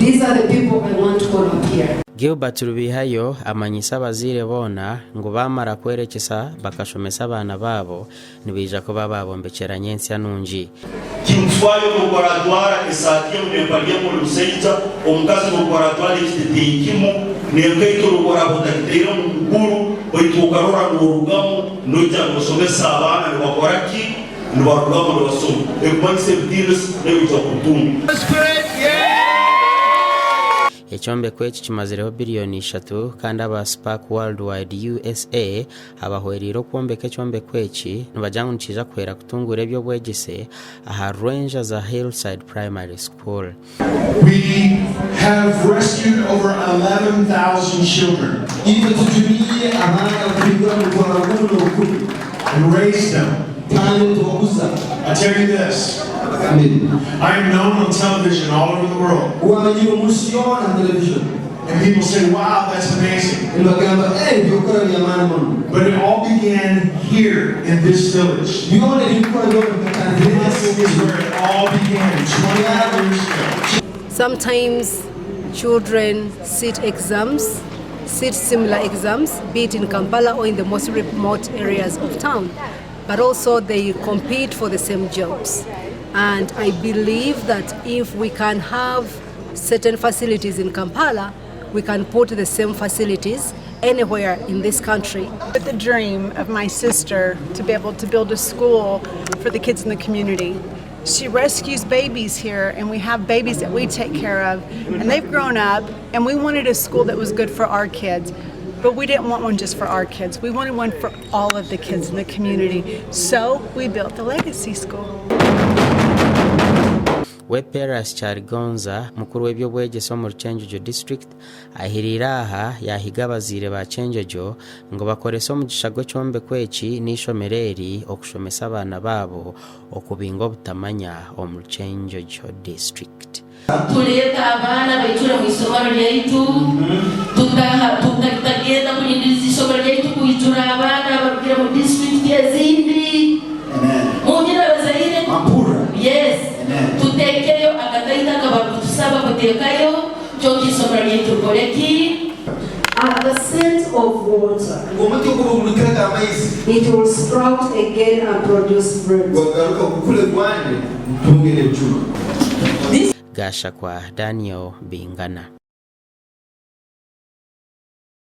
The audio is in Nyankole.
These are the people I want to call up here. Gilbert Rubihayo amanyiise abazaire boona ngu baamara kwerekyesa bakashomesa abaana baabo nibaija kuba baabombekyera nyentsya nungi. Tinkufaayo n'obu oraajwara esaati emu n'empare emu ori musaija, omukazi n'obu oraajwara ekiteteeyi kimu n'enkaito n'obu oraaba otagitairemu kuguru, baitu okarora n'orugamu noija noosomesa abaana nibakora ki? Nibarugamu nibasoma. Ebikumanyisa ebitiinisa naiwe oija kubitunga. Ekyombeko eki kimazireho biriyoni ishatu kandi aba Spark Worldwide USA abahwereire okwombeka ekyombeko eki nibagira ngu nikiija kuhwera kutunguura eby'obwegyese aha Rwenjaza Hillside Primary School. We have rescued over 11,000 children. Itwe tujuniire abaana kuhingura omu mutwaro gumu n'obukumi. And raised them. Kandi tubakuza. I tell you this. Mbagambire. I am known on television all over the world. Owamanyirwe omu nsi yoona ha television. And people say, wow, that's amazing. Nibagamba, Eh, eby'okukora by'amaani muno. But it all began here in this village. Byona ebirikukora byona bikatandikira This is where it all began 29 years ago. Sometimes children sit exams, sit similar exams, be it in Kampala or in the most remote areas of town, but also they compete for the same jobs. And I believe that if we can have certain facilities in Kampala, we can put the same facilities anywhere in this country. With the dream of my sister to be able to build a school for the kids in the community. She rescues babies here, and we have babies that we take care of, and they've grown up, and we wanted a school that was good for our kids. But we didn't want one just for our kids. We wanted one for all of the kids in the community. So we built the Legacy School. We Perus Kyaligonza, mukuru w'eby'obwegyese omuri Kyenjojo District ahiriire aha yaahiga abazaire ba Kyenjojo ngu bakorese omugisha gw'ekyombeko eki n'eishomero eri okushomesa abaana baabo okubinga obutamanya omuri Kyenjojo District. Tuleeta abaana baijura mu isomero lyaitu, tutagenda kulindiriza isomero lyaitu kwijura abaana abarugire mu disiturikiti ezindi. Muhurire abazaire? Yes. Tuteekeyo akataito akabarukutusaba kuteekayo, kyonka isomero lyaitu rikole ki? At the scent of water. Ngu omuti ogu obu gurikiraga amaizi. It will sprout again and produce fruit. Gwagaruka gukure gwane, ntunge n'ebijuma. Gashakwa Daniel Bingana.